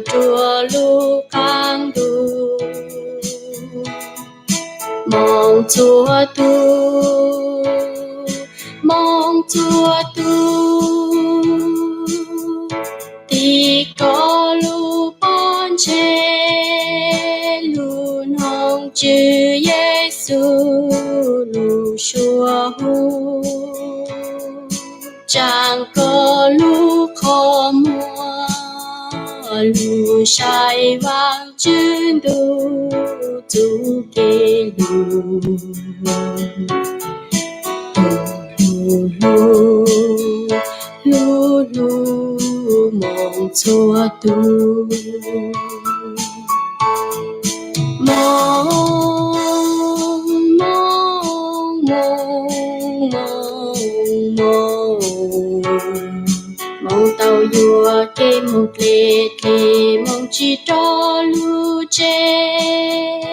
rua lub qaab ntuj. Moog txhua tug, moog txhua tug, tig koj lub pob ntseg lug noog Tswv Yexus lub suab huv. Tsaam koj lub qhov muag lug saib Vaajtswv ntuj txuj kev lug. Tug lug hlub, hlub hlub moog txhua tug. Moog, moog, moog, moog, moog, moog tau yuav kev moog dle dle, moog tsi rov lug tseg.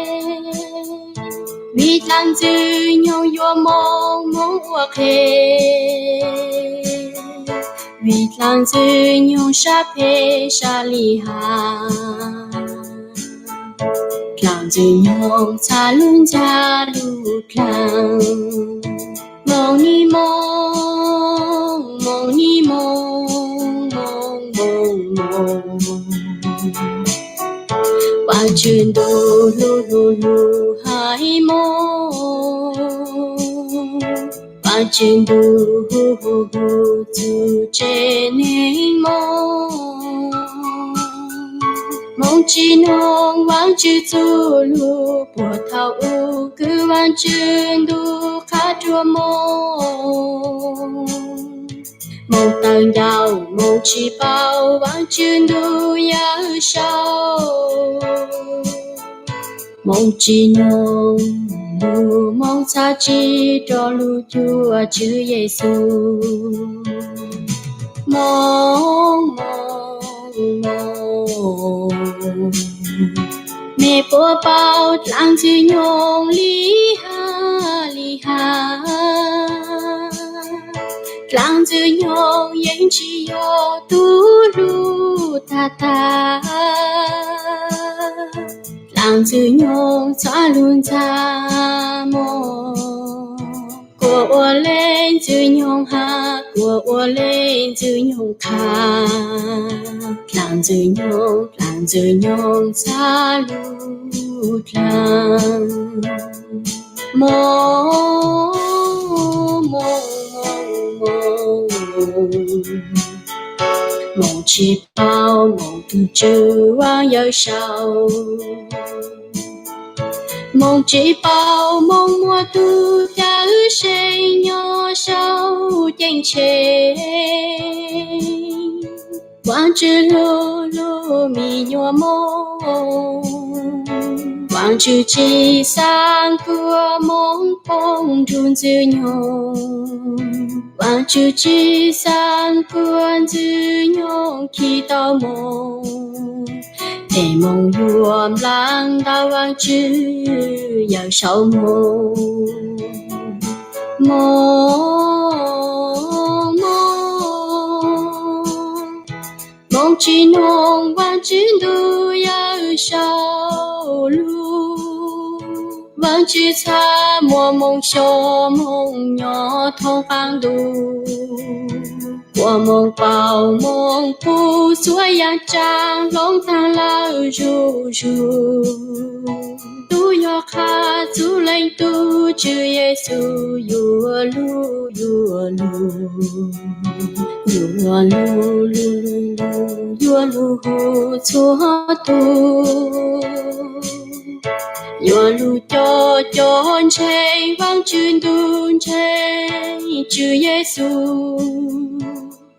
Vim dlaag Ntxwg Nyoog yuav moog, moog ua qhev, vim dlaag Ntxwg Nyoog sab phem sab li has. Dlaag Ntxwg Nyoog txha lug ntxag lug dlaag. Moog ni moog, moog ni moog, moog, moog, moog. Vaajtswv ntuj hlub hlub hlub haiv moog. Vaajtswv ntuj hu hu hu txuj tseg neeg moog. Moog tsi noog Vaajtswv txuj lug puag thaum u kws Vaajtswv ntuj qha rua moog. Moog tawm ncauj moog tsi paub Vaajtswv ntuj yawm saub. Moog tsi noog lug moog txhad tsi rov lug cuag Tswv Yexus. Moog, moog, moog. Mej puab paub dlaag Ntxwg Nyoog li has li has. Dlaag Ntxwg Nyoog yeej tsi yog tug hlub tag tag. Dlaag Ntxwg Nyoog txha lug ntxag moog. Kuas ua le Ntxwg Nyoog has, kuas ua le Ntxwg Nyoog qha. Dlaag Ntxwg Nyoog, dlaag Ntxwg Nyoog txha lug dlaag. Moog, moog, moog, moog. Moog tsi paub moog tug Tswv Vaaj Yawm Saub. Moog tsi paub moog muaj tug Cawm Seej nyob saum ceeb tsheej. Vaajtswv hlub lug me nyuam moog. Vaajtswv tsi xaav kuas moog poob nrug Ntxwg Nyoog. Vaajtswv tsi xaav kuas Ntxwg Nyoog khi tau moog. Tes moog yuav nplaag ntawm Vaajtswv Yawm Saub moog. Moog, moog, moog tsi noog Vaajtswv ntuj Yawm Saub lug. Vaajtswv txha muaj moog xyoo moog nyob thoob qaab ntuj. Kuas moog paub moog pum txhua yaam tsaam hloov taag lawm zuj zug. Tub yog qha txug leej tub Tswv Yexus yuav lug, yuav lug, yuav lug, lug, lug, lug, yuav lug hu txhua tug. Yuav lug coj cov ntseeg Vaajtswv ntuj ntseeg Tswv Yexus.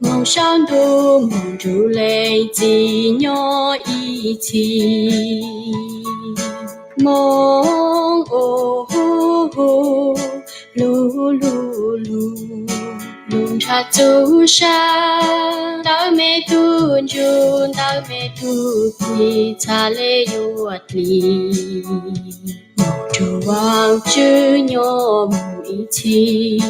Moog saum ntuj moog nrug leej txiv nyob ib txhis. Moog o hu hu, lug lug lug, lug nrhav txuj sa ntawm mej tug ntsuj, ntawm mej tug dlig, txhad le yuav dlig. Moog nrug Vaajtswv nyob moog ib txhis.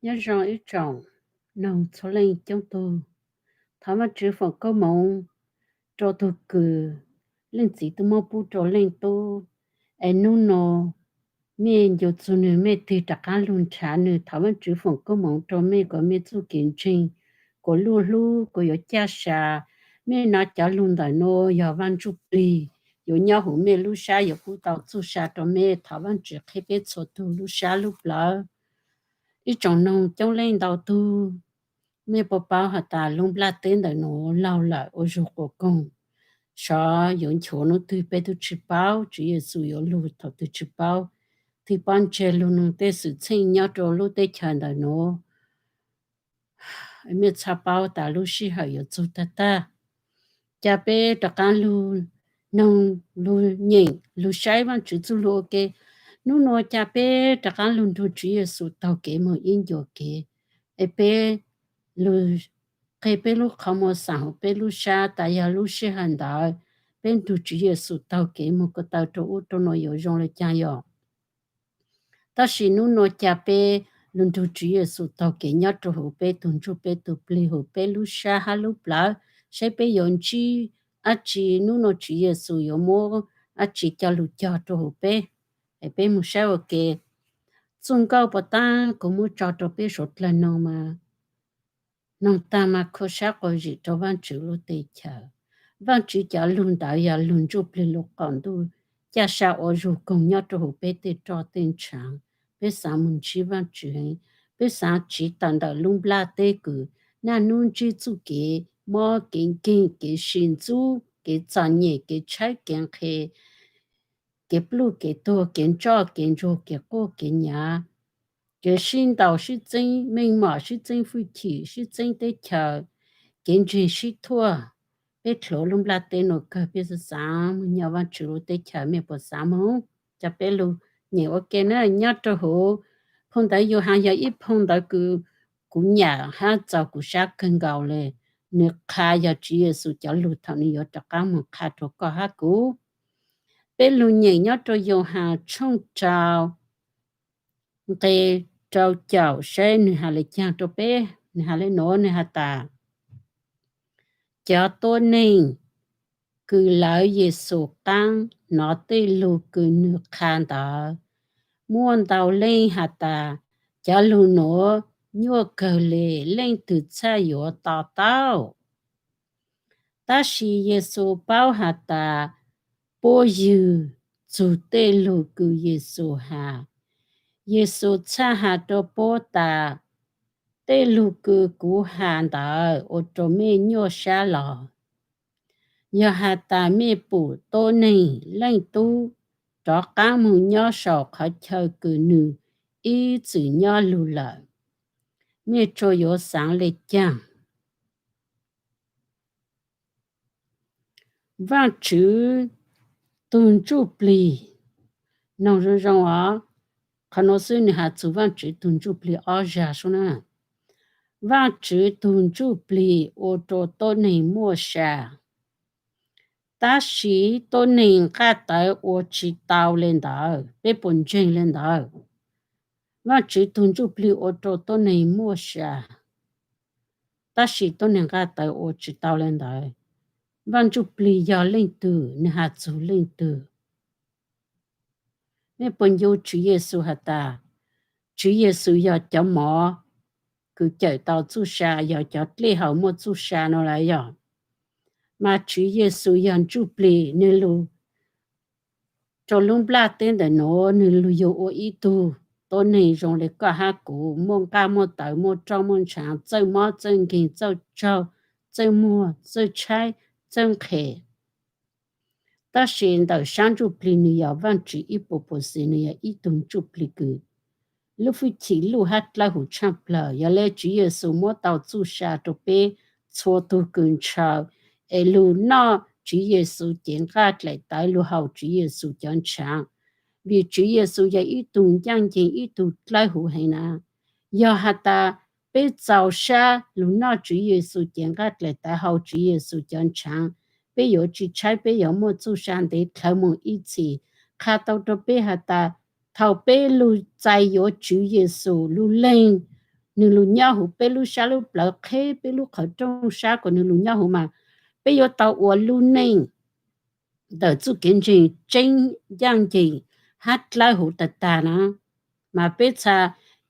Nyob zoo ib tsoom noog txhua leej coob tug, thov Vaajtswv foom koob moov rua tug kws Leej Txiv tub muab pub rua Leej Tub. Es nub nua mej ncu txug nwg, mej tig rov qaab lug nrhav nwg, thov Vaajtswv foom koob moov rua mej kuas mej txuj kev ntseeg kuas luj hlub kuas yuav caj sa, mej nov cov lug ntawm nua yog Vaaj Ntsuj Plig yuav nyob huv mej lub sab, yuav pub tau txuj sa rua mej. Thov Vaajtswv qheb peb txhua tug lub sab lub plawv. Ib tsoom noog coob leej ntau tug, mej puas paub has tas lub nplaj teb ntawm nua laug lawm ua zug quas koog, sov yuav nchuav nub twg peb tub tsi paub, Tswv Yexus yuav lug thaum twg tsi paub. Tig pob ntseg lug noog tej xwm txheej nyob rua lub teb chaws ntawm nua, mej txhaj paub tas lub sij hawm yuav txug tag tag. Ca peb rov qaab lug noog, lug nyeem, lug saib Vaajtswv txuj lug ua ke. Nub nua ca peb rov qaab lug nrug Tswv Yexus taug kev moog ib ncua kev, es peb lug qeg peb lub qhov muag xaam huv peb lub sab tas yog lub sij hawm ntawd peb nrug Tswv Yexus taug kev moog ko taw rua ub rua nua yuav zoo le caag yog. Tab sis nub nua ca peb lug nrug Tswv Yexus taug kev nyob rua huv peb tug ntsuj peb tug plig, huv peb lub sab hab lub plawv, saib peb yuav ntsib dlaab tsi, nub nua Tswv Yexus yuav muab dlaab tsi coj lug cog rua huv peb. Es peb moog saib ua ke. Txuj nkauj puas taab kuv muab tso rua peb suav dlawg noog mas, noog taag mas khuv sab quas zim rua Vaajtswv lub teb chaws. Vaajtswv cov lug ntawd yog lug ntsuj plig lug qaum ntuj, caj sa ua zug koog nyob rua huv peb tej roj tej ntshaav. Peb xaav moog ntsib Vaajtswv heev, peb xaav tsiv tawm ntawm lub nplaj teb kws naj nub ntsib txuj kev mob kev nkeeg kev sis ntxub kev txom nyem kev tshaib kev nqhis, kev pluj kev tuag kev ntsoj kev ntsuag kev quaj kev nyav, kev sib ntaus sib txeeb meej mom sib txeeb fwj chim sib txeeb teb chaws, kev ntseeg sib thuaj. Peb dlhuav lub nplaj teb nua kawg peb xaav moog nyob Vaajtswv lub teb chaws, mej puas xaav moog? Ca peb lug nyeem ua ke na. Nyob rua huv phoo ntawv Yauhas yog ib phoo ntawv kws kuv nyam hab txaus kuv sab kawg nkaus le. Nwg qha yog Tswv Yexus cov lug thaum nwg yuav rov qaab moog qha rua koj hab kuv. Peb lug nyeem nyob rua Yauhas tshooj rau nqe rau caum saib nwg has le caag rua peb. Nwg has le nuav, nwg has tas, cov tuab neeg kws lawv Yexus qaab nov tej lug kws nwg qha ntawd, muaj ntau leej has tas, cov lug nuav nyuaj kawg le, leej twg txhaj yuav to taub? Tab sis Yexus paub has tas puab ywg txug tej lug kws Yexus has. Yexus txhaj has rua puab tas, tej lug kws kuv has ntawd ua rua mej nyuaj sab los? Yog has tas mej pum tuab neeg Leej Tub rov qaab moog nyob saum qhov chaw kws nwg ib txwm nyob lug lawm, mej tsuas yuav xaav le caag? Vaajtswv tug ntsuj plig, noog zoo zoo os, qhov nuav xwb nwg has txug Vaajtswv tug ntsuj plig ob zag sub na. Vaajtswv tug ntsuj plig ua rua tuab neeg muaj sa, tab sis tuab neeg nqaj tawv ua tsi tau le ntawd. Peb puas ntseeg le ntawd? Vaajtswv tug ntsuj plig ua rua tuab neeg muaj sa, tab sis tuab neeg nqaj tawv ua tsi tau le ntawd. Vaaj Ntsuj Plig yog leej twg? Nwg has txug leej twg? Mej puas ncu Tswv Yexus has tas, Tswv Yexus yog cov mov kws cawm tau txuj sa, yog cov dlej haus muaj txuj sa no lawm yog? Mas Tswv Yexus yog Ntsuj Plig, nwg lug rua lub nplaj teb ntawm nuav, nwg lug yug ua ib tug tuab neeg zoo le koj hab kuv, muaj nqaj muaj tawv, muaj roj muaj ntshaav, txawj mob txawj nkeeg, txawj tsaug, txawj muag, txawj tshaib, txawj nqhes. Tab sis ntawm sab ntsuj plig nwg yog Vaajtswv ib puas puas xis, nwg yog ib tug ntsuj plig kws lub hwj chim luj hab dlawb huv tshaaj plawg. Yog le Tswv Yexus muab tau txuj sa rua peb txhua tug kws ntshaw es lug noj Tswv Yexus cev nqaj dlaim tawv, lug haus Tswv Yexus cov ntshaav, vim Tswv Yexus yog ib tug ncaaj nceeg, ib tug dlawb huv heev na. Yog has tas peb txaus sab lug noj Tswv Yexus cev nqaj dlaim tawv, haus Tswv Yexus cov ntshaav, peb yuav tsi tshaib, peb yuav muaj txuj sa ntev dlhawv moog ib txhis. Qha tau rua peb has tas, thaum peb lug txais yuav Tswv Yexus lub leeg nws lug nyob huv peb lub sab lub plawv, qheb peb lub qhov rooj sab kom nws lug nyob huv mas peb yuav tau ua lub neej ntawm txuj kev ntseeg tseeb, ncaj ncees hab dlawb huv tag tag na. Mas peb txha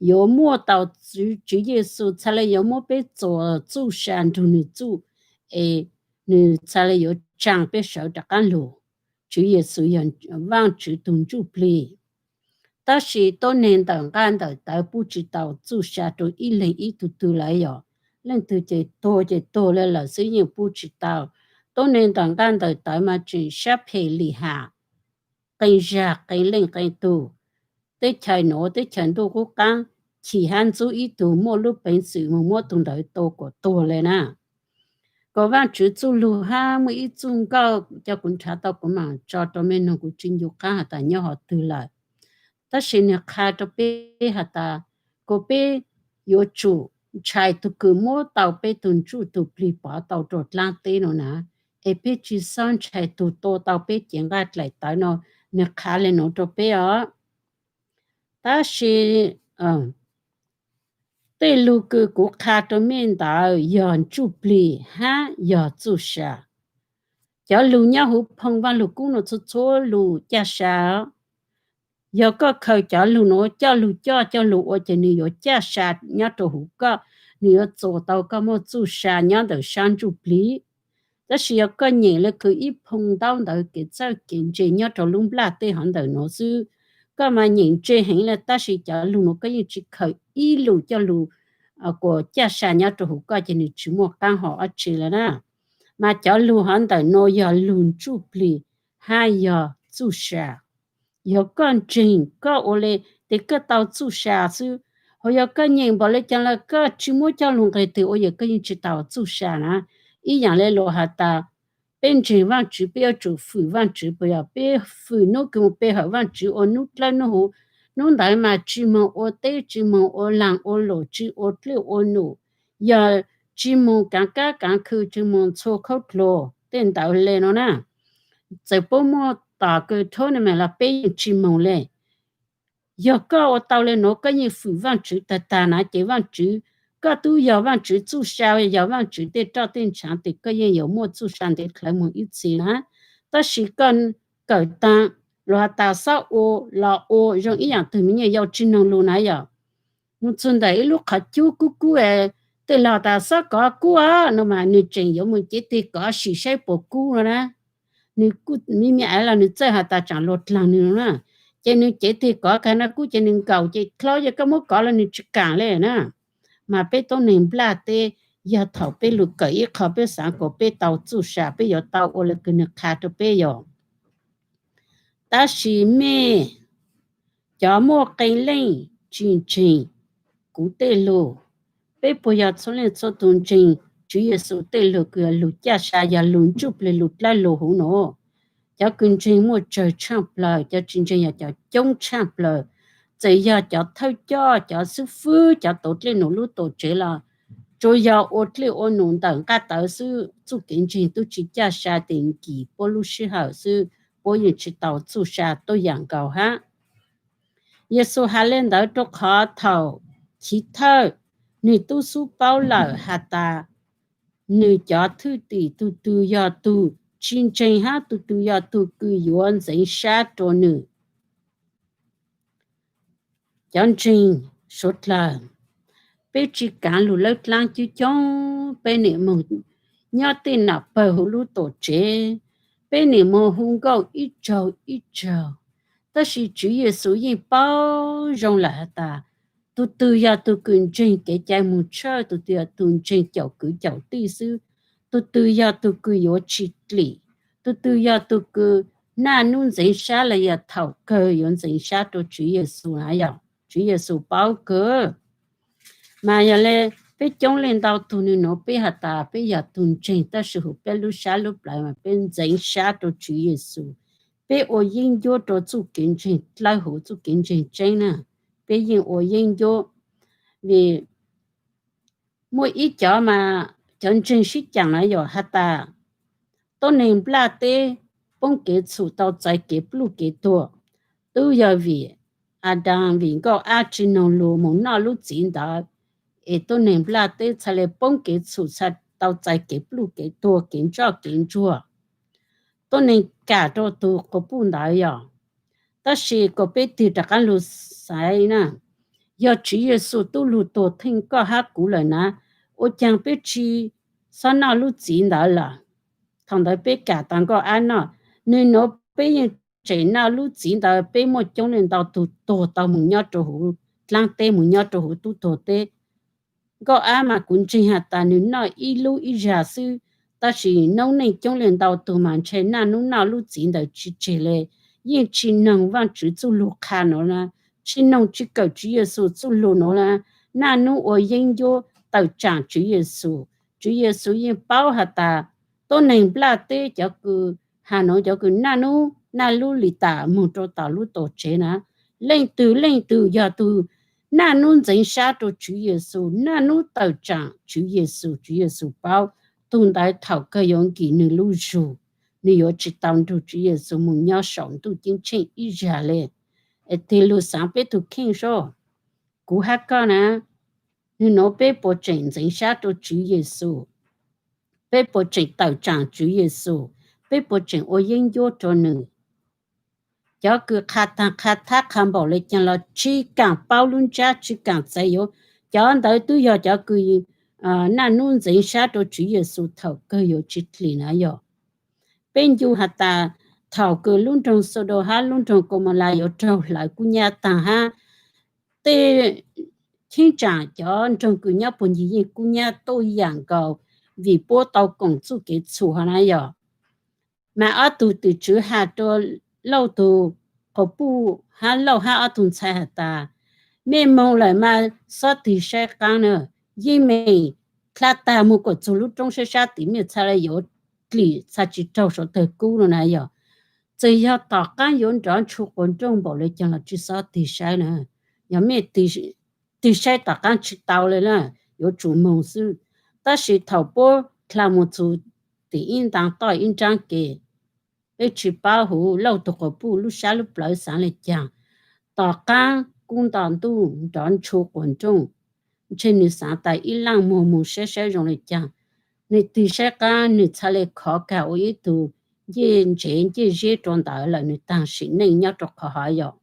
yuav muaj tau Tswv Yexus txha le yuav muab peb txuas txuj sa nrug nws txuj, es nws txha le yuav tsaa peb sawv rov qaab lug. Tswv Yexus yog Vaajtswv tug ntsuj plig. Tab sis tuab neeg ntawm nqaj ntawm tawv pub tsi tau txuj sa rua ib leeg ib tug tug lawm yog. Leej twg ces tuag ces tuag le lawm xwb yeej pub tsi tau. Tuab neeg ntawm nqaj ntawm tawv mas tseem sab phem lim ham, qee zag qee leej qee tug. Teb chaws nuav teb chaws ntuj qub qaab, chim hab ntxub ib tug muaj lub peev xwm moog muab tug ntawd tua kuas tuag le na. Kuas Vaajtswv txuj lug hab muaj ib txuj nkauj cov kuv nrhav tau kuv maam tso rua mej noog, kuv tsi ncu qaab has tas nyob hov twg lawm. Tab sis nwg qha rua peb has tas, kuas peb yuav tsum ntshai tug kws muab tau peb tug ntsuj tug plig pov tau rua dlaab teb nuav na, es peb tsi xob ntshai tug tua tau peb cev nqaj dlaim tawv no. Nwg qha le nuav rua peb os. Tab sis tej lug kws kuv qha rua mej ntawd yog ntsuj plig hab yog txuj sa. Cov lug nyob huv phoo Vaaj Lug Kub nuav txhua txhua lug caj sa. Yog koj khaws cov lug nuav coj lug coj coj lug ua ces nwg yuav caj sa nyob rua huv koj, nwg yuav txuas tau koj muaj txuj sa nyob ntawm sab ntsuj plig. Tab sis yog koj nyeem le kws ib phoo ntaub ntawv kev txawj kev ntse nyob rua lub nplaj teb hov ntawm nuav xwb, koj mas nyeem ntse heev le, tab sis cov lug nuav koj yeej tsi khaws ib lug coj lug kuas caj sa nyob rua huv koj ces nwg tsi muaj qaab hom dlaab tsi le na. Mas cov lug hov ntawm nuav yog lug ntsuj plig hab yog txuj sa. Yog koj ntseeg koj ua le, tes koj tau txuj sa xwb. Ho yog koj nyeem npaum le caag le koj tsi muab coj lug nqeg twg ua yog koj yeej tsi tau txuj sa na. Ib yaam le lug has tas, peb ntseeg Vaajtswv peb yuav tsum fwm Vaajtswv, puas yog? Peb fwm nub kws moog pe hawm Vaajtswv ua nub dlawb nub huv. Nub ntawd mas tsi moog ua teb, tsi moog ua laag ua luam, tsi ua dlej ua num, yog tsi moog kaav kab kaav khw, tsi moog ntxhua khaub dluag tej ntawd le nuav na. Txawm puab muaj tom kws thab ne mas los peb yeej tsi moog le. Yog koj ua tau le nuav koj yeej fwm Vaajtswv tag tag na ces Vaajtswv, koj tub yog Vaajtswv txuj sa, yog Vaajtswv tej roj tej ntshaav tes koj yeej yuav muaj txuj sa ntev dlhawv moog ib txhis na. Tab sis koj kawm taag, lug has tas xob ua los ua zoo ib yaam tug me nyuam yaus tsi noog lug na yog. Moog txug ntawm ib lub qhov cub kub kub, tej lug has tas xob kov kub no mas nwg tseem yuav moog cev tig kov sim saib puas kub no na. Nwg kuj me me ais los nwg txawj has tas tsaam luag dlaag nwg no na. Ces nwg cev tig kov kag no kub ces nwg nkaum ces dlhau, yog koj muab kov los nwg tsi kaam le na. Mas peb tuab neeg nplaj teb, yog thaum peb lug kawm ib qho peb xaav kuas peb tau txuj sa peb yuav tau ua le kws nwg qha rua peb yog. Tab sis mej cov muaj qee leej tsi ntseeg kuv tej lug, peb puas yog txhua leej txhua tug ntseeg Tswv Yexus tej lug kws yog lug caj sa, yog lug ntsuj plig lug dlawb lug huv nuav? Cov kws ntseeg muaj tsawg tshaaj plawg, cov tsi ntseeg yog cov coob tshaaj plawg. Txawm yog cov thawj coj, cov xib fwb, cov tuav dlej num lub tuam tsev los tsuas yog ua dlej ua num ntawm nqaj tawv xwb, txuj kev ntseeg tub tsi caj sa tes nkim puab lub sij hawm xwb, puab yeej tsi tau txuj sa tuab yaam nkaus hab. Yexus has le ntawd rua qhov thaum chiv thawj nwg tub xub paub lawm has tas nwg cov thwj tim tug twg yog tug tsi ntseeg hab tug twg yog tug kws yuav ntxeev sab rua nwg. Cov ntseeg suav dlawg, peb tsi kaav lug lawb dlaab coob coob, peb nim moog nyob tej nam pawg huv lub tuam tsev, peb nim moog hu nkauj ib zaug ib zaug. Tab sis Tswv Yexus yeej paub zoo lawm has tas, tug twg yog tug kws ntseeg kev cai moog tshawj, tug twg yog tug ntseeg caum kwv caum tij xwb, tug twg yog tug kws yuav tsi dlim, tug twg yog tug kws naj nub ntxeev sab los yog thaum kawg yuav ntxeev sab rua Tswv Yexus na yog. Tswv Yexus paub kawg. Mas yog le peb coob leej ntau tug nwg nuav peb has tas peb yog tug ntseeg, tab sis huv peb lub sab lub plawv mas peb ntxeev sab rua Tswv Yexus. Peb ua yeeb ncuab rua txuj kev ntseeg dlawb huv, txuj kev ntseeg tseeb na, peb yeej ua yeeb ncuab. Vim muaj ib cov mas cov ntseeg sib caam na yog has tas, tuab neeg nplaj teb poob kev txhum tau txais kev pluj kev tuag, tub yog vim Adas vim nkauj ab tsi noog lug moog noj lub txiv ntawd, es tuab neeg nplaj teb txhaj le poob kev txhum, txhaj tau txais kev pluj kev tuag, kev ntsoj kev ntsuag. Tuab neeg kam rau tus quas puj ntawd yog. Tab sis kom peb tig rov qab lug xaiv na, yog Tswv Yexus tub lug tuag theej koj hab kuv lawm na, ua caag peb tsi xob noj lub txiv ntawd lawm? Thaum ntawd peb kam tas Nkauj Ab noj, nwg nuav peb yeej tseem noj lub txiv ntawd. Peb muaj coob leej ntau tug tuag tau moog nyob rau huv dlaab teb, moog nyob rau huv tub tuag teb. Nkauj Ab mas kuv ntseeg has tas nwg noj ib lub ib zag xwb, tab sis noob neej coob leej ntau tug mas ntshe naj nub noj lub txiv ntawd tsi tseg le, yeej tsi noog Vaajtswv txuj lug qha nuav na, tsi noog tsi kawm Tswv Yexus txuj lug nuav na, naj nub ua yeeb ncuab tawm tsaam Tswv Yexus. Tswv Yexus yeej paub has tas tuab neeg nplaj teb cov kws has nuav cov kws naj nub naj lub li tas moog rau tom lub tuam tsev na, leej twg leej twg yog tug naj nub ntxeev sab rau Tswv Yexus, naj nub tawm tsaam Tswv Yexus, Tswv Yexus paub tug ntawd thaum kawg yuav nkim nwg lub zug, nwg yuav tsi tau nrug Tswv Yexus moog nyob saum ntuj ceeb tsheej ib zag le. Es tig lug xaav peb tug kheej sab, kuv hab koj na, nwg nuav peb puas tseem ntxeev sab rau Tswv Yexus? Peb puas tseem tawm tsaam Tswv Yexus? Peb puas tseem ua yeeb ncuab rau nwg? Cov kws qha taag qha thab qha npaum le caag los tsi kaam paub lub ntsab, tsi kaam txais yuav. Cov ntawd twb yog cov kws naj nub ntxeev sab rau Tswv Yexus thaum kawg yuav tsi dlim na yog. Peb ncu has tas thaum kws lub nroog Xaudos hab lub nroog Kaumaulas yuav raug hlawv kub nyab taag hab tej cheeb tsaam cov nroog kws nyob puag ncig yeej kub nyab tuaj yaam nkaus vim puab tau koom txuj kev txhum hov na yog. Mas ob tug tim tswv has rua Lauj tug quas puj hab Lauj hab ob tug ntxhais has tas, mej moog lawm mas xob tig saib qaab na, yeej meem dlha tag moog kuas txug lub roob saib sab tim mej txhaj le yuav dlim txhaj tsi raug suav tawg kub no na yog. Txawm yog tom qaab yuav nrov ntshu quas nrooj npaum le caag los tsi xob tig saib na. Yog mej tig saib tom qaab tsi tau le na, yuav tsum moog xwb. Tab sis thaum puab dlha moog txug tim ib ntaag toj ib nraab ke, peb tsi paub huv Lauj tug quas puj lub sab lub plawv xaav le caag. Tom qaab kub nto ntuj nrov ntshu quas nrooj, ntshe nwg xaav tas ib laaj muag moog saib saib zoo le caag. Nwg tig saib qaab nwg txhaj le khov kag ua ib tug ncej ntsev ncej zeb rua ntawd lawm nwg taag sim neej nyob rua qhov hov yog.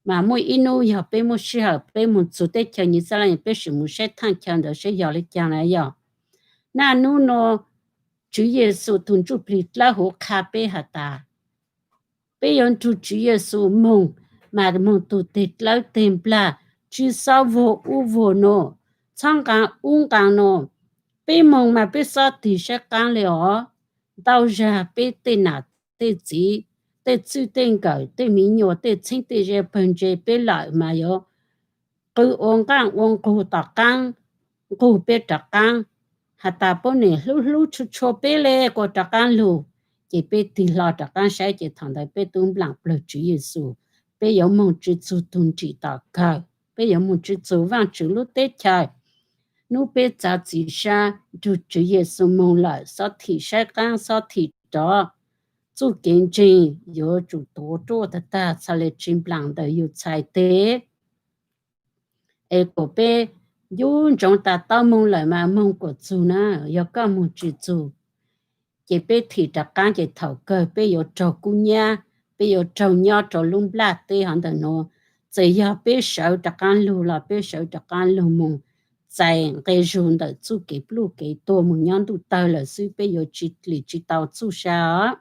Mas muaj ib nub yog peb muaj sij hawm peb moog txug teb chaws Nyij Xas Las, peb sim moog saib thaaj chaw ntawd saib yog le caag na yog. Naj nub nua Tswv Yexus tug ntsuj plig dlawb huv qha peb has tas, peb yuav nrug Tswv Yexus moog, mas moog tug teg dlawb teg nplag, tsi xob vuag ub vuag nuav, txhob nqaa ub nqaa nuav. Peb moog mas peb xob tig saib qaab le os. Ntau zag peb tej nam tej txiv, tej txwj tej nkawm, tej mi nyuas, tej txheeb tej ze pawg ntse peb lawm mas yuav qw ua nqaaj ua nqug tom qaab, nqug peb rov qaab, has tas puab nim hlub hlub tshua tshua peb le kuas rov qaab lug. Ces peb tig hlo rov qaab saib ces thaum ntawd peb tub nplaam plawg Tswv Yexus, peb yuav moog tsi txug tug nrim tom kawg, peb yuav moog tsi txug Vaajtswv lub teb chaws. Nub peb txav txiv sab nrug Tswv Yexus moog lawm, xob thim saib qaab, xob thim rov, txuj kev ntseeg yuav tsum tuav ruaj tag tag txhaj le tsi nplaam ntawm yug txhais teg. Es kuas peb yuav ntsoov tas tau moog lawm mas moog kuas txug na, yog koj moog tsi txug, ces peb thim rov qaab ces thaum kawg peb yuav raug kub nyab, peb yuav raug nyob rau lub nplaj teb hov ntawm nuav. Txawm yog peb sawv rov qaab lug los peb sawv rov qaab lug moog txais nqe zug ntawm txuj kev pluj kev tuag moog nyob ntuj tawg lawm xwb, peb yuav tsi dlim tsi tau txuj sa os.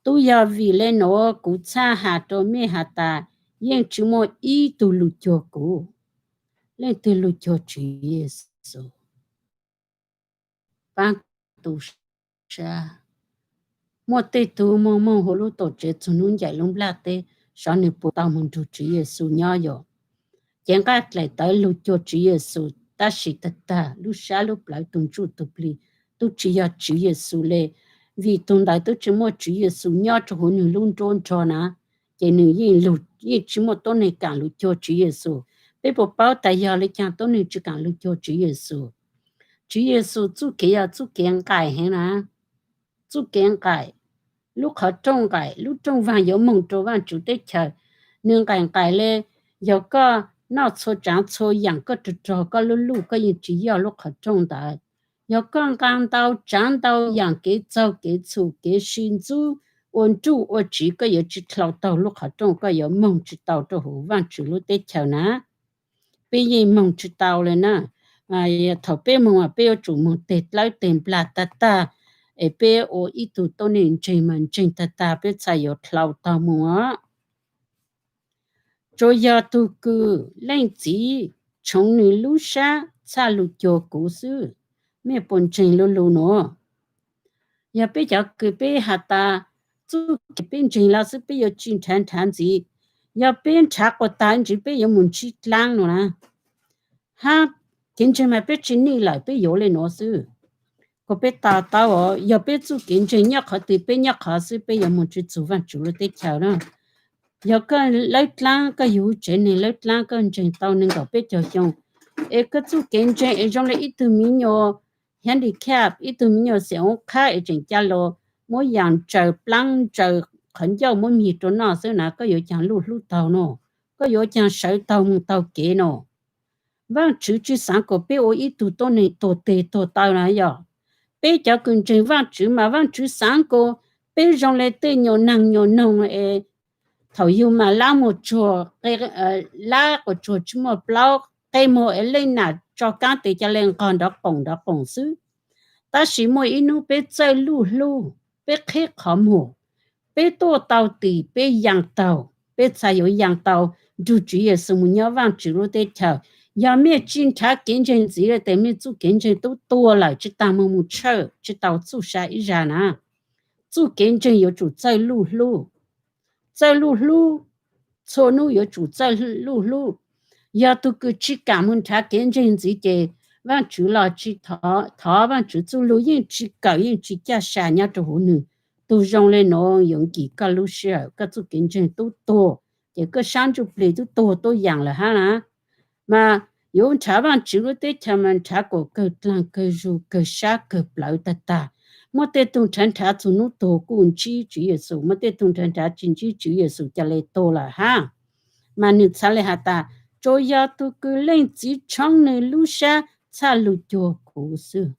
Tub yog vim le nuav kuv txhaj has rua mej has tas, yeej tsi muaj ib tug lug cuag kuv. Leej twg lug cuag Tswv Yexus? Paab tu sab. Muaj tej tug moog moog huv lub tuam tsev txug nub ncaim lub nplaj teb, xyov nwg puas tau moog nrug Tswv Yexus nyob yom. Cev nqaij dlaim tawv lug cuag Tswv Yexus, tab sis tag tag lub sab lub plawv tug ntsuj tug plig tub tsi yog Tswv Yexus le, vim tug ntawd tub tsi muaj Tswv Yexus nyob rua huv nwg lub nruab nrog na, ces nwg yeej tsi muaj tuab neeg kaam lug cuag Tswv Yexus. Peb puas paub tas yog le caag tuab neeg tsi kaam lug cuag Tswv Yexus? Tswv Yexus txuj kev yog txuj kev nqaim heev na. Txuj kev nqaim, lub qhov rooj nqaim, lub rooj vag yuav moog rua Vaajtswv teb chaws. Nwg nqaim nqaim le, yog koj noj txhua tsaav txhua yaam, koj rog rog koj lub luj koj yeej tsis yog lub qhov rooj ntawd. Yog koj nqaa ntau tsaav ntau yaam kev txaug kev txhum kev sib ntxub ua nruj ua tsiv, koj yuav tsis dlhau taug lub qhov rooj, koj yuav moog tsis tau rau huv Vaajtswv lub teb chaws na. Peb yeej moog tsis tau le na. Thaum peb moog mas peb yuav tsum moog teg dlawb teg nplag tag tag, es peb ua ib tug tuab neeg ntseeg mas ntseeg tag tag peb txhaj yuav dlhau taug moog os. Tsuas yog tug kws leej txiv tshoov nwg lub sab txhaj lug cuag kuv xwb. Mej puas ntseeg lub lug nuav? Yog peb cov kws peb has tas txuj kev peb ntseeg lawm xwb peb yuav tsis nrhav nrhav ntxiv. Yog peb nrhav quas tag ntsis peb yuav mus ntsib dlaab no na. Hab kev ntseeg mas peb tsis nij lawm peb yuav le nuav xwb. Kuas peb to taub os, yog peb txuj kev ntseeg nyob qhov twg peb nyob qhov xwb peb yuav moog tsis txug Vaajtswv lub teb chaws na. Yog koj lawb dlaab koj yug tsev neeg lawb dlaab koj ntseeg tau neeg nkaum peb caug xyoo, es koj txuj kev ntseeg es zoo le ib tug miv nyuas handicap ib tug miv nyuas xiam oob qhab es tseem ca lug muab yaam ntsaws plaab ntsaws qhov ncauj muab mis rua noj xwb na koj yuav caag luj hlub taug no? Koj yuav caag sawv taug moog taug kev no? Vaajtswv tsis xaav kuas peb ua ib tug tuab neeg tuag teg tuag taw na yog. Peb cov kws ntseeg Vaajtswv mas Vaajtswv xaav kuas peb zoo le tej nyuas naag nyuas noog es thaum yug mas lab muag tsuag, lab quas tsuag tsis muaj plaub, qe muag es leej nam tso kaab tes ca le nqog nrov qoom nrov qoom xwb. Tab sis muaj ib nub peb txawj luj hlub, peb qheb qhov muag, peb tuaj tau tim peb yaa taug, peb txhaj yuav yaa tau nrug Tswv Yexus mus nyob Vaajtswv lub teb chaws. Yog mej tsis nrhav kev ntseeg ntxiv le tes mej txuj kev ntseeg tub tuag lawm tsis taag moog mus tshawj tsis tau txuj sa ib zag na. Txuj kev ntseeg yuav tsum txawj luj hlub. Txawj luj hlub, txhua nub yuav tsum txawj luj hlub. Yog tug kws tsis kaam moog nrhav kev ntseeg ntxiv ces Vaajtswv los tsis thov, Vaajtswv txuj lug yeej tsis kawm yeej tsis caj sa nyob rua huv nwg. Tug zoo le nuav yuav nkim koj lub sij hawm, koj txuj kev ntseeg tub tuag, ces koj sab ntsuj plig tub tuag tuab yaam lawm hab na. Mas yuav nrhav Vaajtswv lub teb chaws mas nrhav kuas kawg dlaag kawg zug kawg sab kawg plawv tag tag. Muaj tej tug nrhav nrhav txug nub tuag kuj ntsib Tswv Yexus, muaj tej tug nrhav nrhav tsis ntsib Tswv Yexus ca le tuag lawm hab. Mas nwg txhad le has tas, tsuas yog tug kws leej txiv tshoob nwg lub sab txhaj lug cuag kuv xwb.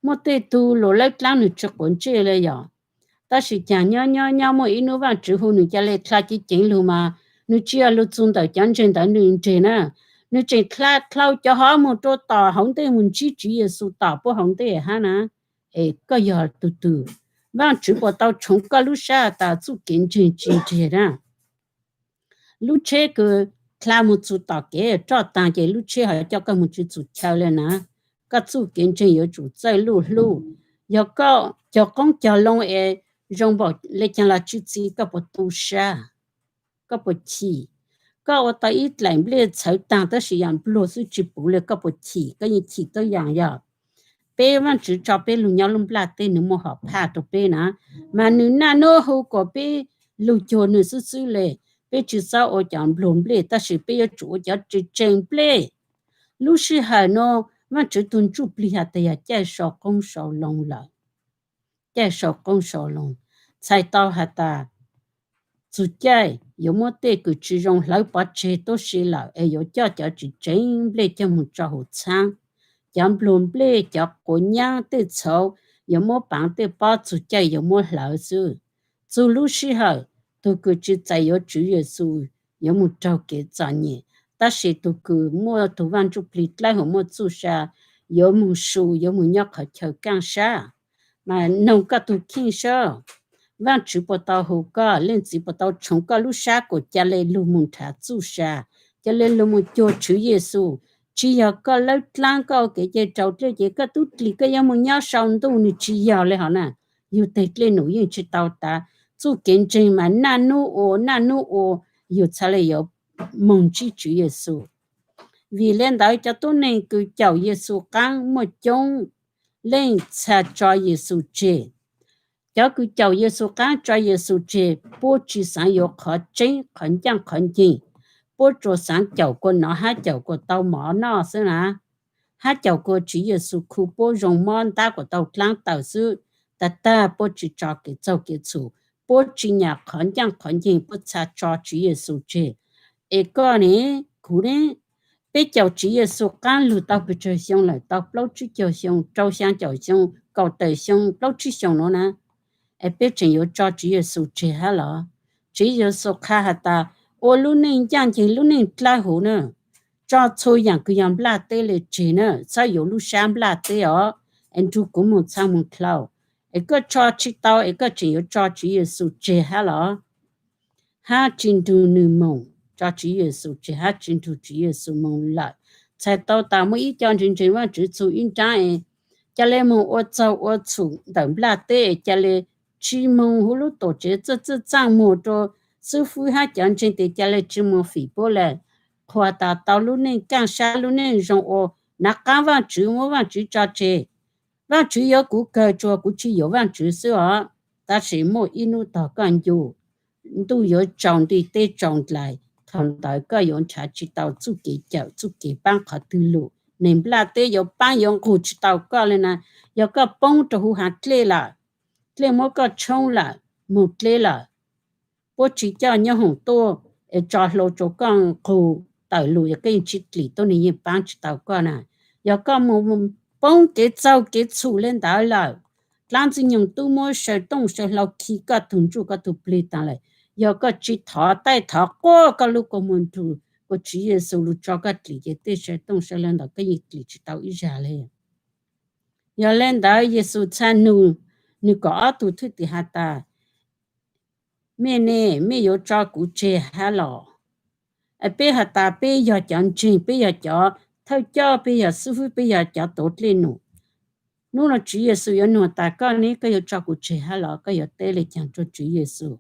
Muaj tej tug luas lawb dlaab nwg tsis quav ntsej le yog, tab sis caag nyob nyob nyob muaj ib nub Vaajtswv hu nwg ca le dlha cev ceev lug mas nwg tsis yog lug txug ntawm cov ntseeg ntawd nwg nreg na. Nwg tseem dlha dlhau cov hov moog rua tom hauv ntej moog ntsib Tswv Yexus tom puab hauv ntej hab na. Es koj yog tug twg? Vaajtswv puas tau tshoov koj lub sab tas txuj kev ntseeg tsis nreg na? Lub tsheb kws dlha moog txug tom kev roj taag ces lub tsheb ho coj koj moog tsis txug chaw le na. Koj txuj kev ntseeg yuav tsum txawj luj hlub. Yog koj cog qoob cog loo es zoo npaum le caag los tsis txi koj puas tu sab? Koj puas chim? Koj ua tau ib dlaim nplej txhawv taag tab sis yaam npluag xwb tsis puv le koj puas chim? Koj yeej chim tuab yaam yog. Peb Vaajtswv tso peb lug nyob lub nplaj teb nwg muaj hom phaj rua peb na, mas nwg naj nub hu kuas peb lug cuag nwg xwb xwb le. Peb tsis xob ua cov npluag nplej tab sis peb yuav tsum ua cov tseem tseem nplej. Lub sij hawm nuav Vaajtswv tug ntsuj plig has tas yog caij sau qoob sau loo lawm. Caij sau qoob sau loo, txhais tau has tas txug caij yuav muab tej kws tsis zoo hlawv pov tseg tuab si lawm es yuav coj cov tseem tseem nplej coj moog tso huv txhaab. Cov npluag nplej, cov quav nyaab, tej txhauv yuav muab paav, tej pob txug caij yuav muab hlawv xwb. Txug lub sij hawm, tug kws tsis txais yuav Tswv Yexus yuav moog raug kev txom nyem, tab sis tug kws muaj tug Vaaj Ntsuj Plig dlawb huv muaj txuj sa yuav moog su, yuav moog nyob qhov chaw kaaj sab. Mas noog koj tug kheej sab, Vaajtswv puas tau hu koj, Leej Txiv puas tau tshoov koj lub sab kuas ca le lug moog nrhav txuj sa, ca le lug moog cuag Tswv Yexus? Tsis yog koj lawb dlaab koj ua kev cai raus dlej ces koj tub dlig koj yuav moog nyob sau ntuj, nwg tsis yog le hov na. Yug teg dlej num yeej tsis tau tav, txuj kev ntseeg mas naj nub ua naj nub ua, yug txhad le yuav moog ntsib Tswv Yexus. Vim le ntawd cov tuab neeg kws caum Yexus qaab muaj coob leej txhad tso Yexus tseg. Cov kws caum Yexus qaab tso Yexus tseg puab tsis xaav yuav qhov tseeb qhov ncaaj qhov nceeg, puab tsuas xaav caum kuas nov hab caum kuas tau mov noj xwb na, hab caum kuas Tswv Yexus khu puab zoo mob ntab kuas tau dlaab tawm xwb. Tag tag puab tsis tso kev txaug kev txhum, puab tsis nyam qhov ncaaj qhov nceeg, puab txhad tso Tswv Yexus tseg. Es koj ne, kuv ne. Peb caum Tswv Yexus qaab lug tau pes tsawg xyoo lawm, tau plaub tsib caug xyoo, rau xyaa caum xyoo, kaum tawm xyoo, plaub tsib xyoo nuav na, es peb tseem yuav tso Tswv Yexus tseg hab los? Tswv Yexus qha has tas, ua lub neej ncaaj nceeg, lub neej dlawb huv na, tso txhua yaam kws yog nplaj teb le tseg na, txhob yuav lub sab nplaj teb os, es nrug kuv moog txhaj moog dlhau. Es koj tso tsi tau es koj tseem yuav tso Tswv Yexus tseg hab los? Hab tsi nrug nwg moog, tso Tswv Yexus tseg hab tsi nrug Tswv Yexus moog lawm. Txhais tau tas muaj ib co ntseeg ntseeg Vaajtswv txug ib nraab es ca le moog ua txaug ua txhum ntawm nplaj teb es ca le tsi moog huv lub tuam tsev txawj txawj txaaj muag rua xwb fwb hab cov ntseeg tes ca le tsi moog fim puab le. Qhuas tas tau lub neej kaaj sab, lub neej zoo ua, nav qaab Vaajtswv, muab Vaajtswv tso tseg. Vaajtswv yuav kuv kawg, tsuas kuv tsi yuav Vaajtswv xwb os. Tab sis muaj ib nub tog koj ncu, ntuj yuav tsaus nti teb tsaus ntlais, thaus ntawd koj yuav nrhav tsi tau txuj kev cawm, txuj kev paab qhov twg lug. Neeg nplaj teb yuav paab yuav nqug tsi tau koj le na. Yog koj poob rua huv haav dlej lawm, dlej muab koj tshoob lawm, moog dleb lawm, puab tsi coj nyoob hoom tuaj es tso hlau rua koj nqug tawm lug, yog koj yeej tsi dlim tuab neeg yeej paab tsi tau koj na. Yog koj moog poob kev txaug kev txhum le ntawd lawm, dlaab ntxwg nyoog tub muab saw tooj saw hlau khi koj tug ntsuj koj tug plig taag lawm, yog koj tsi thov taij thov quaj koj lub kua muag nrug ua Tswv Yexus lug tso koj dlim ces tej saw tooj saw hlau ntawd koj yeej dlim tsi tau ib zag le. Yog le ntawd Yexus txhaj nug nwg kaum ob tug thwj tim has tas, mej ne, mej yuav tso kuv tseg hab los? Peb has tas peb yog cov ntseeg, peb yog cov thawj coj, peb yog xib fwb, peb yog cov tuav dlej num. Nub no Tswv Yexus yuav nug tas koj ne, koj yuav tso kuv tseg hab los? Koj yuav teb le caag rua Tswv Yexus?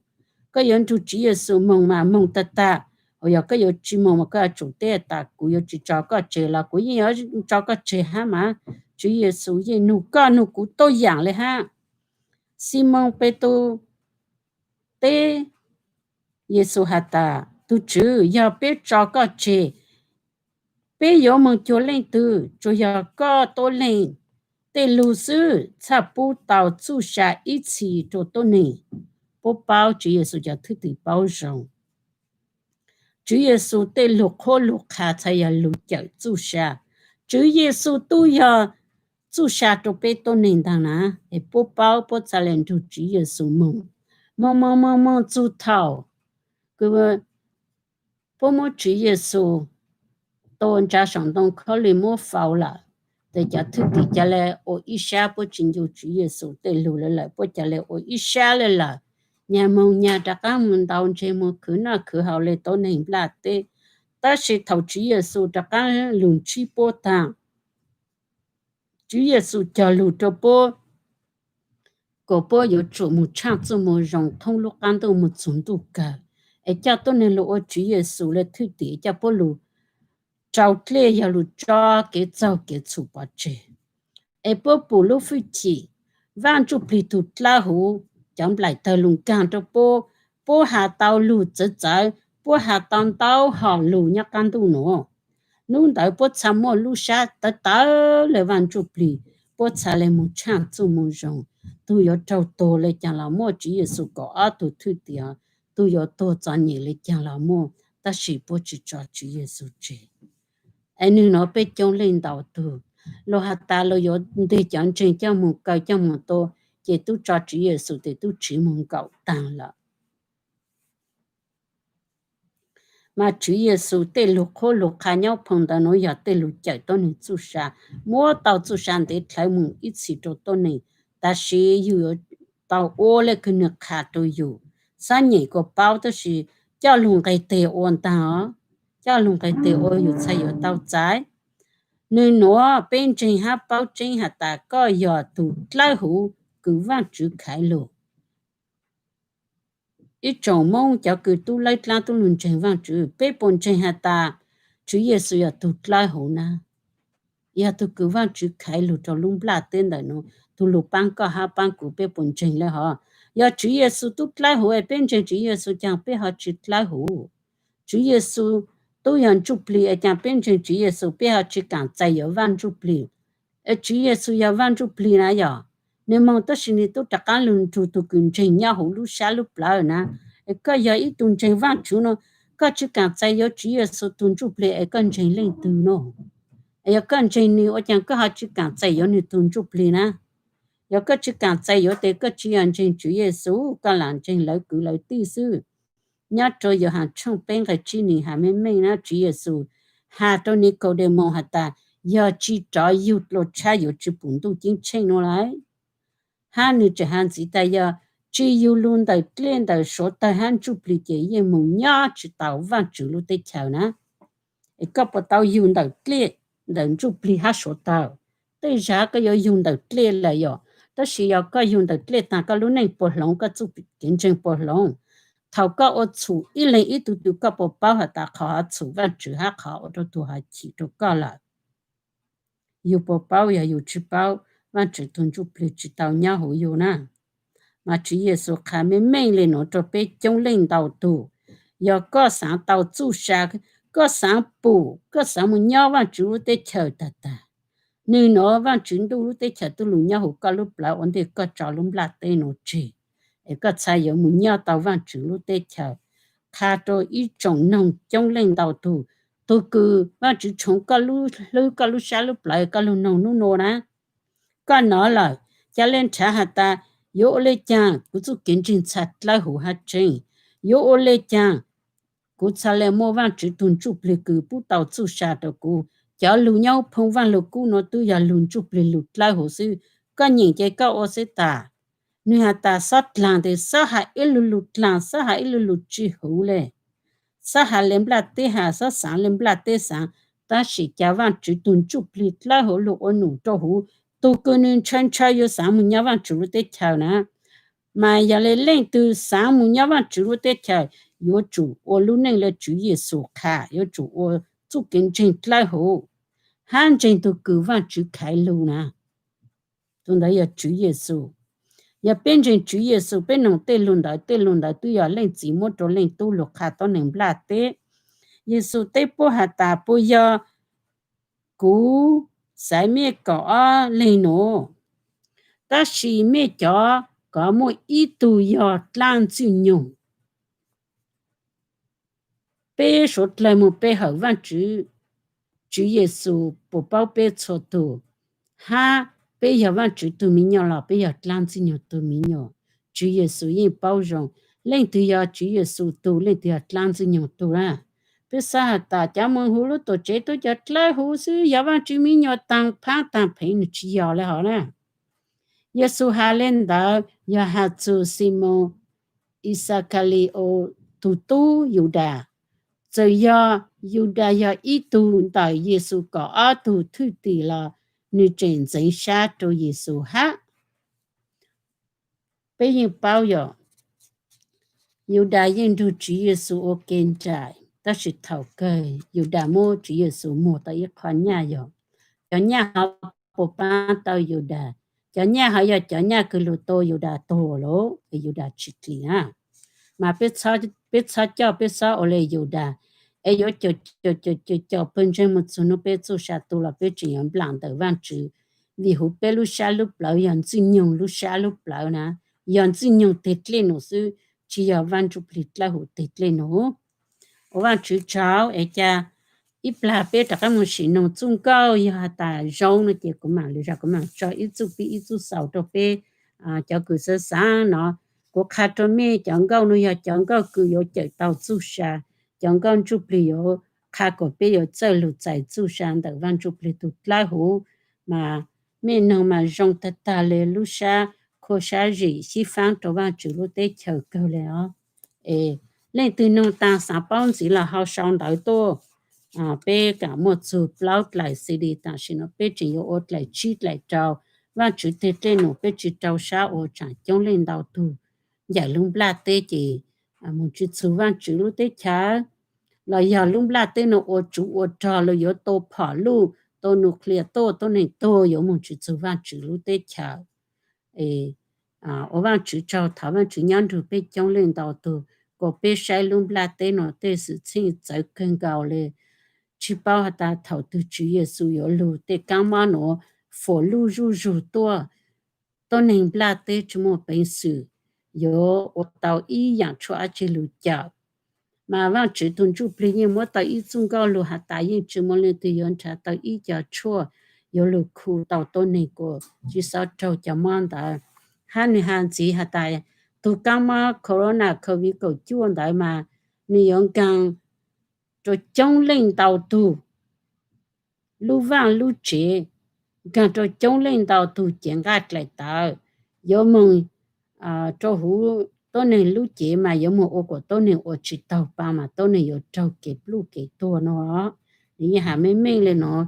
Koj yuav nrug Tswv Yexus moog mas moog tag tag, hos yog koj yuav tsi moog mas koj yuav tsum teb tas kuv yuav tsi tso koj tseg los kuv yeej yuav tso koj tseg hab mas. Tswv Yexus yeej nug koj nug kuv tuab yaam le hab. Ximoos Petus teb Yexus has tas, tug Tswv, yog peb tso koj tseg, peb yuav moog cuag leej twg? Tsuas yog koj tuab leeg. Tej lug xwb txhaj pub tau txuj sa ib txhis rua tuab neeg. Puab paub, Tswv Yexus cov thwj tim paub zoo, Tswv Yexus tej lug qhuab lug qha txhad yog lug cawm txuj sa. Tswv Yexus tub yog txuj sa rua peb tuab neeg ntaag na. Es puab paub, puab txhaj le nrug Tswv Yexus moog, moog moog moog moog txug thaus kws puab muab Tswv Yexus tua ntsa saum ntoo khaub lig muab faus lawm, tes cov thwj tim ca le ua ib sab, puab tsi ncu Tswv Yexus tej lug le lawm, puab ca le ua ib sab le lawm, nyag moog nyag rov qaab moog ntaus ntseg moog khwv noj khwv haus le tuab neeg nplaj teb. Tab sis thaus Tswv Yexus rov qaab lug ntsib puab taag, Tswv Yexus cog lug rua puab, kom puab yuav tsum moog tshaaj txuj moo zoo thoob lub qaab ntuj moog txug ntuj kawg, es coj tuab neeg lug ua Tswv Yexus le thwj tim, coj puab lug rau dlej, yog lug tso kev txaug kev txhum pov tseg, es puab pum lub fwj chim Vaaj Ntsuj Plig tug dlawb huv, cov nplaim tawg lug nkaag rua puab, puab has tau lug txawv txawv, puab has tau ntau hom lug nyob qaab ntuj nuav. Nub ntawd puab txhaj muaj lub sab tawv tawv le Vaaj Ntsuj Plig, puab txhaj le moog tshaaj txuj moo zoo. Tug yuav raug tuag le caag los muaj, Tswv Yexus kaum ob tug thwj tim, tug yuav tuag txom nyem le caag los muaj, tab sis puab tsi tso Tswv Yexus tseg. Es nwg nuav peb coob leej ntau tug, luag has tas luag yuav ntig cov ntseeg coj moog kaw coj moog tua, ces tub tso Tswv Yexus tes tub tsiv moog nkaum taag lawm. Mas Tswv Yexus tej lug qhuab lug qha nyob phoo ntawd nuav yog tej lug cawm tuab neeg txuj sa, muab tau txuj sa ntev dlhawv moog ib txhis rua tuab neeg. Tab sis yug yuav tau ua le kws nwg qha rua yug, xab nyem kuas paub tab sis coj lug nqeg teg ua ntaag os, coj lug nqeg teg ua yug txhaj yuav tau txais. Nwg nuav peb ntseeg hab paub tseeb has tas koj yog tug dlawb huv kws Vaajtswv khaiv lug. Ib tsoom Moob cov kws tub lawb dlaab tub lug ntseeg Vaajtswv, peb puas ntseeg has tas Tswv Yexus yog tug dlawb huv na? Yog tug kws Vaajtswv khaiv lug rua lub nplaj teb ntawm nuav, tug lug paab koj hab paab kuv, peb puas ntseeg le hov? Yog Tswv Yexus tub dlawb huv es peb ntseeg Tswv Yexus caag peb ho tsi dlawb huv? Tswv Yexus tub yog Ntsuj Plig es caag peb ntseeg Tswv Yexus peb ho tsi kaam txais yuav Vaaj Ntsuj Plig? Es Tswv Yexus yog Vaaj Ntsuj Plig na yog? Nwg moog tab sis nwg tub rov qaab lug nrug tug kws ntseeg nyob huv lub sab lub plawv na. Es koj yog ib tug ntseeg Vaajtswv nuav, Koj tsis kaam txais yuav Tswv Yexus tug ntsuj plig es koj ntseeg leej twg no? Es yog koj ntseeg nwg ua caag koj ho tsis kaam txais yuav nwg tug ntsuj plig na? Yog koj tsis kaam txais yuav tes koj tsis yog ntseeg Tswv Yexus, koj lam ntseeg lawv kwv lawv tij xwb. Nyob rua Yauhas tshooj peb nqai tsib nwg has meej meej na, Tswv Yexus has rua Nikaudemaus has tas, yog tsis rov yug dlua tshab yuav tsis pum ntuj ceeb tsheej nuav lawm. Hab nwg tseem has ntxiv tas yog tsis yug lug ntawm dlej ntawm suav tawg hab ntsuj plig ces yeej moog nyob tsis tau Vaajtswv lub teb chaws na. Es koj puas tau yug ntawm dlej, ntawm ntsuj plig hab suav tawg? Tej zag koj yuav yug ntawm dlej lawm yom, tab sis yog koj yug ntawm dlej taag koj lub neej puas hloov, koj txuj kev ntseeg puas hloov? Thaum koj ua txhum ib leeg ib tug tug koj puas paub has tas qhov ho txhum Vaajtswv hab qhov ua rua tug ho chim rua koj lawm? Yug puas paub? Yog yug tsis paub, Vaajtswv tug ntsuj plig tsis tau nyob huv yug na. Mas Tswv Yexus qha meej meej le nuav rua peb coob leej ntau tug, yog koj xaav tau txuj sa, koj xaav pum, koj xaav moog nyob Vaajtswv lub teb chaws tag tag, nwg nuav Vaajtswv ntuj lub teb chaws tuj lug nyob huv koj lub plawv ua ntej koj tso lub nplaj teb nuav tseg, es koj txhad yuav moog nyob tau Vaajtswv lub teb chaws. Qha rua ib tsoom noog coob leej ntau tug, tug kws Vaajtswv tshoov koj lub hlwb koj lub sab lub plawv koj lug noog nub nua na. Koj nov lawm, ca le nrhav has tas, yuav ua le caag kuv txuj kev ntseeg txhad dlawb huv hab tseeb? Yuav ua le caag kuv txhad le muaj Vaajtswv tug ntsuj plig kws pub tau txuj sa rua kuv? Cov lug nyob huv phoo Vaaj Lug Kub nuav tub yog lug ntsuj plig lug dlawb huv xwb, koj nyeem ces koj ua xwb tas. Nwg has tas xob dlaag tes xob has ib lug lug dlaag, xob has ib lug lug tsi huv le, xob has le nplaj teb has, xob xaav le nplaj teb xaav, tab sis ca Vaajtswv tug ntsuj plig dlawb huv lug ua num rua huv tug kws nwg ntshaw ntshaw yuav xaav moog nyob Vaajtswv lub teb chaws na. Mas yog le leej twg xaav moog nyob Vaajtswv lub teb chaws, yuav tsum ua lub neej le Tswv Yexus qha, yuav tsum ua txuj kev ntseeg dlawb huv, hab ntseeg tug kws Vaajtswv khaiv lug na. Tug ntawd yog Tswv Yexus. Yog peb ntseeg Tswv Yexus, peb noog tej lug ntawd, tej lug ntawd twb yog Leej Txiv muab rua Leej Tub lug qha tuab neeg nplaj teb. Yexus teb puab has tas, puas yog kuv xaiv mej kaum ob leeg nuav, tab sis mej cov kov muaj ib tug yog dlaab Ntxwg Nyoog. Peb suav dlawg moog pe hawm Vaajtswv, Tswv Yexus puas paub peb txhua tug, hab peb yog Vaajtswv tug miv nyuas los peb yog dlaab Ntxwg Nyoog tug miv nyuas? Tswv Yexus yeej paub zoo leej twg yog Tswv Yexus tug, leej twg yog dlaab Ntxwg Nyoog tug na. Peb xaav has tas cov moog huv lub tuam tsev tub cov dlawb huv xwb, yog Vaajtswv miv nyuas taag phaab taag pheev, nwg tsi yog le hov na. Yexus has le ntawd yog has txug Ximoos Ixakali-os tug tub Yudas. Txawm yog Yudas yog ib tug ntawm Yexus kaum ob tug thwj tim los nwg tseem ntxeev sab rua Yexus hab. Peb yeej paub yog Yudas yeej nrug Tswv Yexus ua ke nraim, tab sis thaum kawg Yudas muab Tswv Yexus muag tau ib qho nyaj yog, cov nyaj hov puas paab tau Yudas? Cov nyaj hov yog cov nyaj kws lug tua Yudas tuag lawm, Yudas tsi dlim na. Mas peb txhob coj peb xob ua le Yudas, es yuav caum caum caum caum pawg ntseeg moog txug nub peb txuj sa tu los peb tseem yuav nplaam ntawm Vaajtswv, vim huv peb lub sab lub plawv yog Ntxwg Nyoog lub sab lub plawv na, yog Ntxwg Nyoog teg dlej num xwb, tsi yog Vaaj Ntsujplig dlawb huv teg dlej num. Ua Vaajtswv tsaug es ca ib plag peb rov qaab moog sim noog txuj nkauj, yog has tas zoo no ces kuv maam lug zag kuv maam tso ib txuj pib ib txuj xaus rua peb cov kws xaav xaav no. Kuv qha rua mej cov nkauj nuav yog cov nkauj kws yuav cawm tau txuj sa, cov nkauj Ntsujplig yuav qha kuas peb yuav txawj lug txais txuj sa ntawm Vaaj Ntsujplig tug dlawb huv. Mas mej noog mas zoo tag tag le lub sab khua sab zim xib faab rua Vaajtswv lub teb chaws kawg le os. Es leej twg noog taag xaav paub ntxiv los hau sau ntawv tuaj. Peb kaam muaj txug plaub dlaim C D, tam sim no peb tseem yuav ua dlaim tsib dlaim rau. Vaajtswv teg dlej num peb tsi rau sab ua tsaam coob leej ntau tug ncaim lub nplaj teb ces moog tsi txug Vaajtswv lub teb chaws, los yog lub nplaj teb nuav ua tsuv ua rog los yuav tau phom luj, tau nuclear tuaj, tuab neeg tuag, yuav moog tsi txug Vaajtswv lub teb chaws. Ua Vaajtswv tsaug, thov Vaajtswv nyob nrug peb coob leej ntau tug, kuas peb saib lub nplaj teb nuav tej xwm txheej txawv kawg nkaus le. Tsi paub has tas thaum twg Tswv Yexus yuav lug, tej kaab mob nuav fuam luj zuj zug tuaj, tuab neeg nplaj teb tsi muaj peev xwm yuav ua tau ib yaam tshuaj dlaab tsi lug cawm. Mas Vaajtswv tug Ntsujplig yeej muab tau ib txuj nkauj lug has tas yeej tsi muaj leej twg yuav nrhav tau ib co tshuaj yuav lug khu tau tuab neeg kuas tsi xob raug cov mob ntawd. Hab nwg has ntxiv has tas tug kaab mob corona covid kaum cuaj ntawd mas nwg yuav nkaag rua coob leej ntau tug lub vaaj lub tsev, nkaag rua coob leej ntau tug cev nqaj dlaim tawv, yuav moog rua huv tuab neeg lub cev mas yuav moog ua kuas tuab neeg ua tsi taug paa mas tuab neeg yuav raug kev pluj kev tuag nua. Nwg yeej has meej meej le nuav.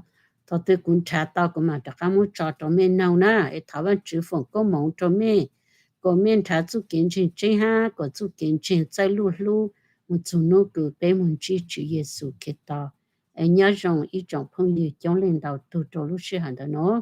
Thaus twg kuv nrhav tau kuv mam rov qaab muab tso rua mej noog na. Es thov Vaajtswv foom koob moov rua mej, kuas mej nrhav txuj kev ntseeg tseeb hab kuas txuj kev ntseeg txawj luj hlub moog txug nub kws peb moog ntsib Tswv Yexus Khetos. Es nyob zoo ib tsoom phooj ywg coob leej ntau tug rua lub sij hawm ntawm nuav.